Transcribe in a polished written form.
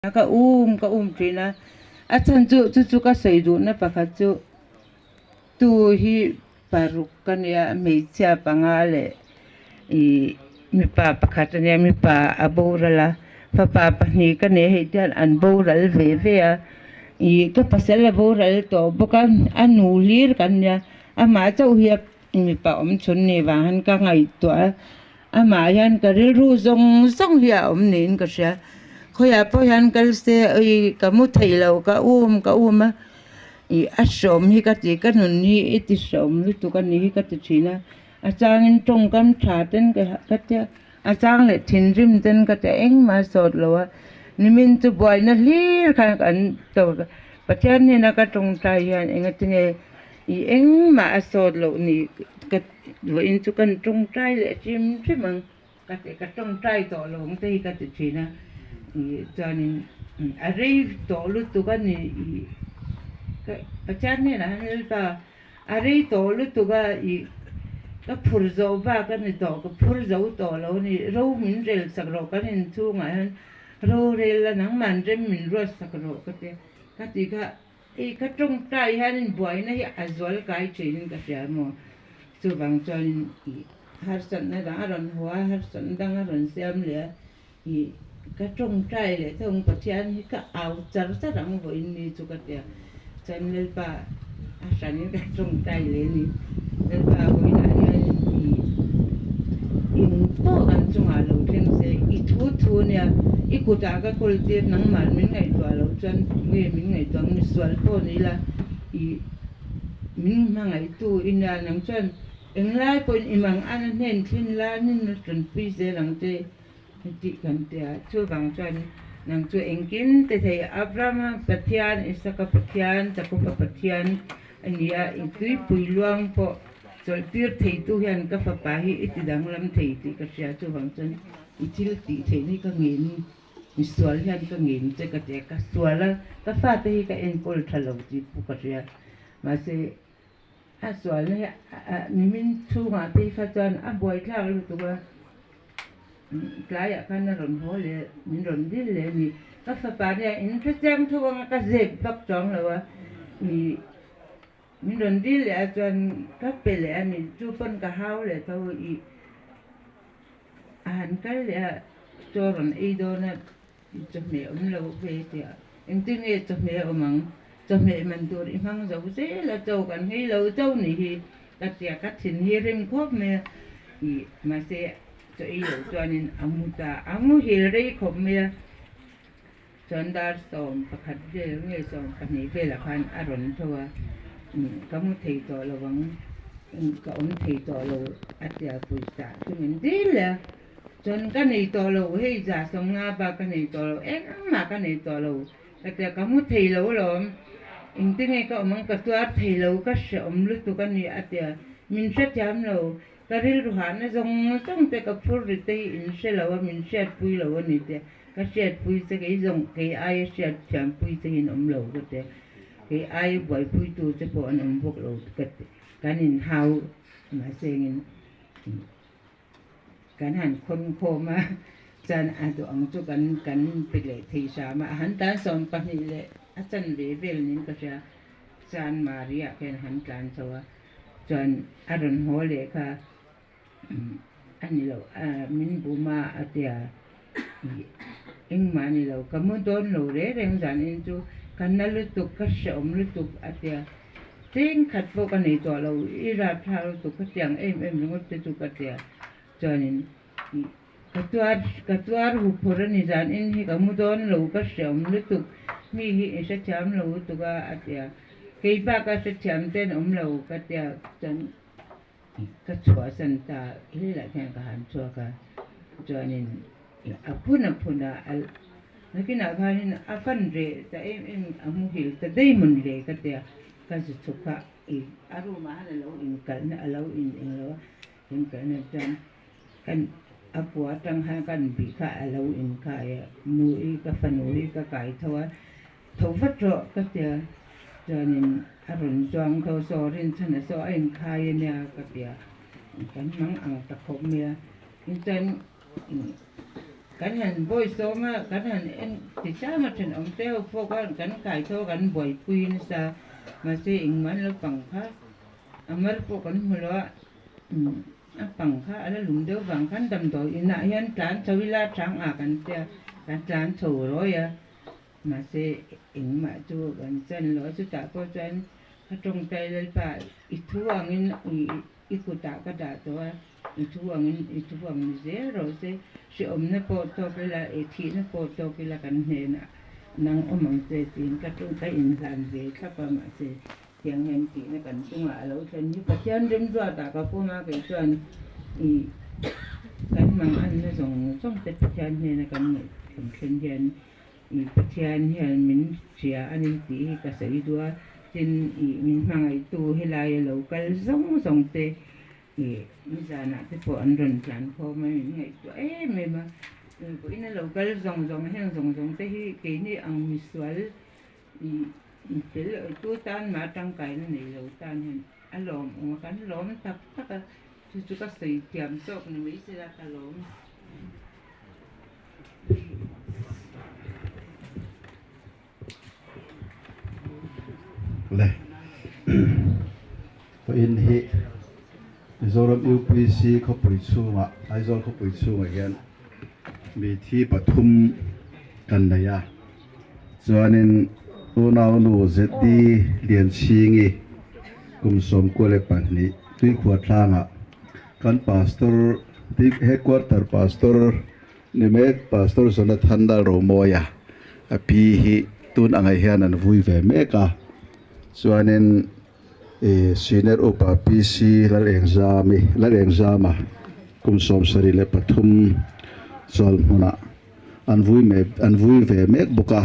Ka um ka um thin a, a chhan chu chu chu ka sawi duhna pakhat chu tu hi paruk ka nia hmeichhia panga leh ih mipa pakhat a nia mipa a boral a fapa pahnih ka nei a hei te hian an boral ve ve a ih ka pasal a boral tawh bawk a a nu hlir kan nia amah chauh hi a mipa awm chhun ni vang hian ka ngaihtuah a. Amah hian ka rilru zawng zawng hi a awm niin ka hria. Khawiah pawh hian kal se ui ka mu thei lo ka um ka um a, ih a hrawm hi ka ti ka nun hi i ti hrawm lutuk a ni hi ka ti thin a. A changin tawngkam tha ten ka ka tia a chang leh thinrim ten ka tia engmah a sawt lo a, nimin chu buaina hlir khan kan to Pathian hnena ka tawngtai hian engatinge ih engmah a sawt loh ni ka Vawiin chu kan tawngtai leh hrim hrim ang ka ti ka tawngtai tawh lo ang te hi ka ti thin a ih chuanin a rei tawh lutuk a ni ih ka Pathian hnenah hian Lalpa a rei tawh lutuk a ih ka phur zawh bak a ni tawh ka phur zo tawh lo a ni ro min rel sak rawh kan inchhungah hian rorel la nangmah rem min ruat sak rawh ka ti ka ti kha. Hei ka tawngtai hianin buaina hi a zual kai thinin ka hria maw? Chuvang chuanin ih harsatna dang a rawn haw a, harsatna dang a rawn siam leh a, ih ka tawngtai leh thung Pathian hi ka au char char ang vawiin ni chu ka ti a, chuan Lalpa a hranin ka tawngtai leh a ni. Lalpa vawiinah hianin ih eng pawh kan chungah lo thleng se i thu thu nia, i kutah ka kawl tir nangmah min ngaihtuah loh chuan nge min ngaihtuah ang misual pawh ni ila i min hmangaihtu i nia nang chuan englai pawhin i mang an a hnen thlin la nin a tanpui zel ang che tih kan ti a, chuvang chuan nang chu engkim ti thei Abrahama Pathian, Isaka Pathian, Jakoba Pathian a ni a, i tuipui luang pawh chawlhtir theitu hian ka fapa hi i ti danglam thei tih ka hria, chuvang chuan i thil tih theih hi ka ngen misual hian ka ngen che ka ti a, ka sual a, ka fate hi ka enkawl tha lo tih pawh ka hria, mahse a sualna hi nimin chhungah te kha chuan a buaithlak lutuk a, tlaiah khan a rawn haw leh min rawn dil leh a ni, ka fapa nia in hrechiang tho anga ka zep vak chuang lo a, ih min rawn dil leh a chuan ka pe leh a ni, chu pawn ka hau leh tho ih a han kal leh a chaw rawn ei dawn a. Chawhmeh awm lo ve tia engtin nge chawhmeh awm ang? Chawhmeh man tur i hmang zo zel a, chaw kan nghei lo chauh nih hi ka tia ka thin hi rim khawp mai a, ih mahse chaw ei loh chuanin a mu ta a muhil rei khawp mai a, chuan dar 11 vel nge 12 velah khan a rawn tho a, ka mu thei tawh lo ang, ka awm thei tawh lo a tia pawisa chu min dil leh a. Chuan ka nei tawh lo, hei za 50 bak ka nei tawh lo, engmah ka nei tawh lo ka tia ka hmu thei lo alawm, engtinge ka awm ang ka tuar thei lo ka hrehawm lutuk a ni a tia min hrethiam lo, ka rilru hahna zawng zawng te ka phur ri te hi in hre lo a min hriatpui lo a ni tia ka hriatpui che kei zawng kei aia hriatthiampui che hi an awm lo ka tia kei aia buaipuitu che pawh an awm bawk lo ka ti kan inhau mahse engin. Kan han khawn khawm a, chuan a duh ang chu kan kan pe leh thei hram a, a han tlan 12 leh a chanve vel niin ka hria, chuan Maria khian a han tlan chho a, chuan a rawn haw leh kha a ni lo, min bum a a tia ih engmah a ni lo, ka mu dawn lo reng reng zan in chu ka na lutuk ka hrehawm lutuk a tia. Chengkhat pawh ka nei tawh lo, i rapthlak lutuk ka tiang em em ringawt te chu ka tia. Chuanin ka tuar ka tuar hu phawrh a ni zan in hi ka mu dawn lo ka hreawm lutuk, mi hi i hrethiam lo lutuk a a tia. Kei bak a hrethiam ten awm lo ka tia chuan ka chhuahsan ta hlilah khian ka han chhuak a, chuanin a phun a phun a nakinah khanin a fan reh ta em em a muhil ta daih mawn le ka tia ka zu chhuk a ih a room ah khan a lo inkalhna a lo in englo a inkalhna chuan kan a kua atang khan kan bih kha a lo inkai a nu hi ka fanu hi ka kai tho a tho vat rawh ka tia chuanin a rawn chuang tho saw rinchhan a saw a inkhai a nia ka tia kan mang ang ta khawp mai a. Chuan Kan han bawi sawm a, kan han en ti tlama thenawm te ho pawh khan kan kaitho a kan buaipui nasa. Mahse engmah an lo pang kha a mar pawh kan hmu lo a, a pang kha a la lum deuh vang khan damdawi inah hian tlan chho ila chang ah kan tia kan tlan chho rawi a. Mahse engmah chu kan chan lo a, chutah pawh chuan ka tawngtai Lalpa i thu angin i kutah ka dah tawh a, i thu angin i thu ang ni zel rawh se, hrehawmna pawh tawk ila, i thihna pawh tawk ila kan hnenah nang awm ang che tiin ka tawng ka inhlan ve thlap a, mahse tiang hian tihna kan chungah a lo thlen hi Pathian remruatah ka pawm a, kei chuan i kan manganna zawng zawng te Pathian hnena kan ngaihtham thlen hian I Pathian hian min hria a ni tih hi ka sawi duh a, tin i min hmangaihtu helai a lo kal zawng zawng te i nizanah te pawh an rawn tlan khawm a, min ngaihtuah em em a, vawiin a lo kal zawng zawng heng zawng zawng te hi keini ang misual i fel tu tan mah tangkaina nei lo tan hian a lawmawm a, kan lawm tak tak a, chu chu ka sawi thiam tawk ni mai sela ka lawm. Le Vawiin hi Mizoram UPC khawpui chhungah Aizawl khawpui chhungah hian mi thi pathum kan nei a chuanin unaunu ZD Lianchhingi kum 12 Tuikhuah tlangah Kan Pastor, Headquarter Pastor ni mek Pastor Jonathan Lalromawia a pi hi tun angah hian an vui ve mek a, chuanin ih Senior Upa PC Lalengzami Lalengzama kum 73 chawlhmunah an vui mek an vui ve mek bawk a.